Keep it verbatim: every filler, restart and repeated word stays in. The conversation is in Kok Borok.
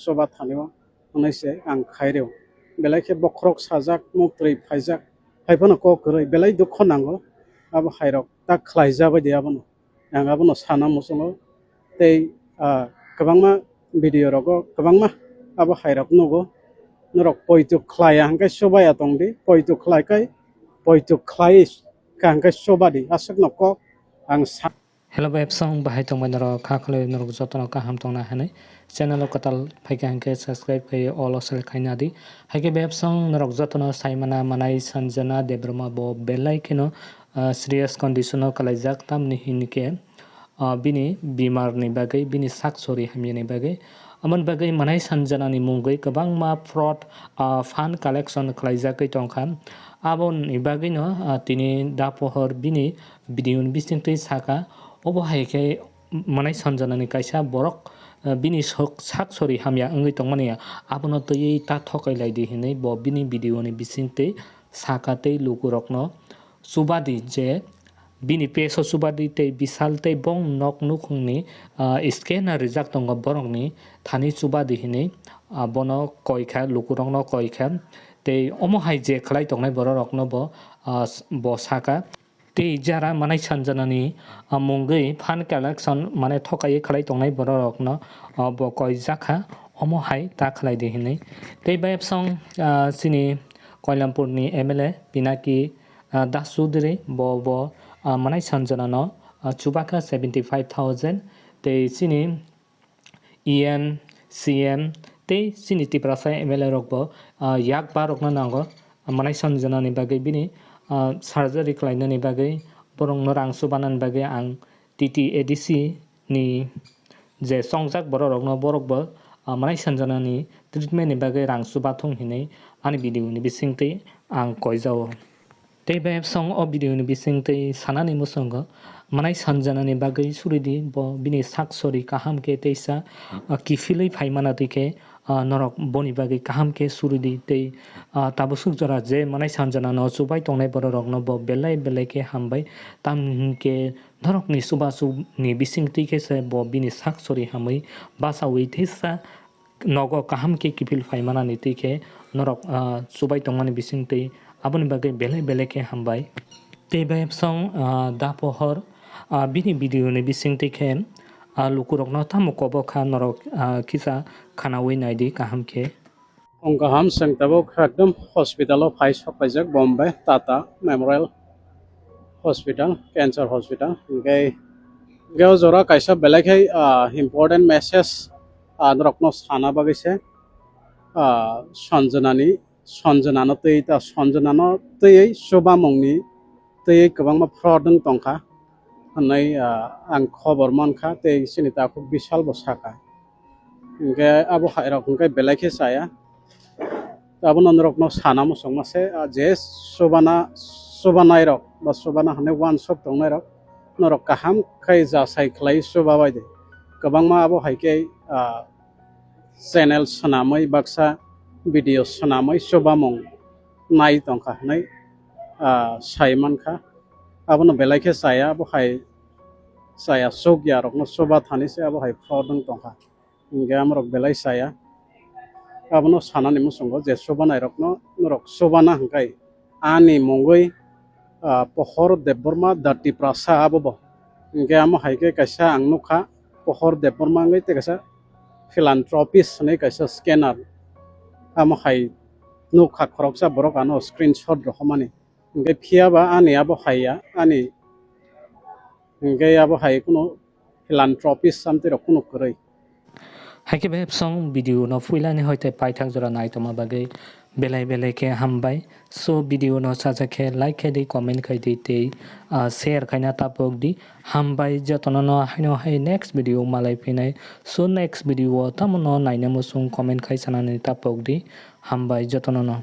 choba thani o hwnwi se ang khai rw. Belai khe bokhorok sajak, muktwi phaijak, hai phano kok kwrwi, belai dukho nango. Abo hai rok ta khlai ja bai di abono. Ang abono sana muchungo. Tei, ah, kwbangma video rogo kwbangma abo hai rok nugo. Norok poito khlai ya hwnkhe choba ya tong di, poito khlai khai, poito khlai kha hwnkhe choba di, aswk no kok ang sa- Hello, bai bwsong, bahai tongbai norok, kha khwlai norok jotono kaham tongna hinwi channel o kwtal phaikha hwnkhe subscribe khai all o select khaina di. Haikhe bai bwsong norok jotono saimana manai Sanjana Debbarma bo belai kheno, ah, serious condition o kwlaijak, tamni hinkhe, ah, bini bimar ni bagwi, bini sak sori hamya ni bagwi. Amoni bagwi manai Sanjana ni mungwi kwbangma fraud, ah, fund collection khlaijagwi tongkha. Aboni bagwino, ah, tini da pohor bini video ni bisingtwi saka, obo hai khe manai Sanjana ni kaisa borok, ah, bini sok-, sak sori hamya wngwi tongmani, abono twiwi ta thokai lai di hinwi bo bini video ni bisingtwi saka tei lukurokno chuba di je bini page o chuba di tei Vishal tei bong nok nukhungni, ah, scanner rijak tongo borokni thani chuba di hinwi, ah, bono koi kha, lukurokno koi kha. Tei omo hai je khlai tongnai bororokno bo, ah, s-, bo saka. Tei jara manai Sanjanani, ah, mungwi fund collection mane thokai khlai tongnai bororokno, ah, bo koi jakha, omo hai ta khlai di hinwi. Tei bai bwsong, ah, chini Koilampurni M L A Pinaki, ah, Das Chaudhary bo, bo, ah, manai Sanjanano, ah, chubakha seventy five thousand. Tei chini E M, C M tei chini Tiprasa M L A rokbo, ah, yak barokno nango. Manai Sanjanani bagwi bini, ah, surgery khlainani bagwi borokno rang chubanani bagwi ang T T A D C ni je chongjak bororokno borokbo, ah, manai Sanjanani treatment ni bagwi rang chubathung hinwi ani video ni bisingtwi ang koijao. Tei bai bwsong o video ni bisingtwi sanani muchungo manai Sanjanani bagwi suridi, bo bini sak sori kaham khe teisa, ah, kiphilwi phaimana twi khe, ah, norok boni bagwi kaham khe suridi tei, ah, tabuk suk jora je manai Sanjanano chubai tongnai bororokno bo belai belai khe hambai, tamni hinkhe norokni chubachu ni bisingtwi khe se bo bini sak sori hamwi bachaui teisa nogo kaham khe kiphil phaimanani twi khe norok, ah, chubai tongmani bisingtwi aboni bagwi belai belai khe hambai. Tei bai bwsong, ah, da pohor, ah, bini video ni bisingtwi khe, ah, lukurokno tamo kobo kha norok, ah, kisa khanaui naidi kaham khe. Ang kaham chwng tabuk ekdom hospital o phai sok paijak Bombay Tata Memorial Hospital, Cancer Hospital. Hingke, hingke o jora kaisa belai khe, ah, important message, ah, norokno sana bagwi se, ah, Sanjanani, Sanjanano twi ta, Sanjanano twiwi chubamungni twiwi kwbangma fraud wng tongkha hinwi, ah, ang khobor mankha tei chini takhuk Vishal bo sakha. Hingke abo hai rok hingke belai khe chaya. Abono norokno sana muchungma se, ah, je chubana, chubanai rok ba chubana hinwi wansuk tongnai rok, norok kaham khe jasai khlai chuba bai di. Kwbangma abo hai khe, ah, channel swnamwi baksa video swnamwi chubamung nai tongkha hinwi, ah, sai mankha. Abono belai khe chaya, abo hai chaya chukya rokno chuba thani se abo hai fraud wng tongkha. Hingke amorok belai chaya. Abono sanani muchungo je chubanairokno norok chubana hingkai ani mungwi, ah, Pohor Debbarma da Tiprasa abobo. Hingke amo hai khe kaisa ang nukha Pohor Debbarma wngwi tei kaisa philanthropist hinwi kaisa scanner. Amo hai nukha khoroksa borok ano screenshot rohormani. Hingke phiyaba ani abo hai ya, ani hingke abo hai kunu philanthropist samtwi rok kunu kwrwi. Haikhe bai bwsong video no puilani hoite paithak jora naitoma bagwi belai belai khe hambai. So video no sajak khe like khai di, comment khai di tei, ah, share khaina tapok di. Hambai jotono no haino hai next video malai phinai. So next video o tamo no naina muchung comment khai sanani tapok di. Hambai jotono no.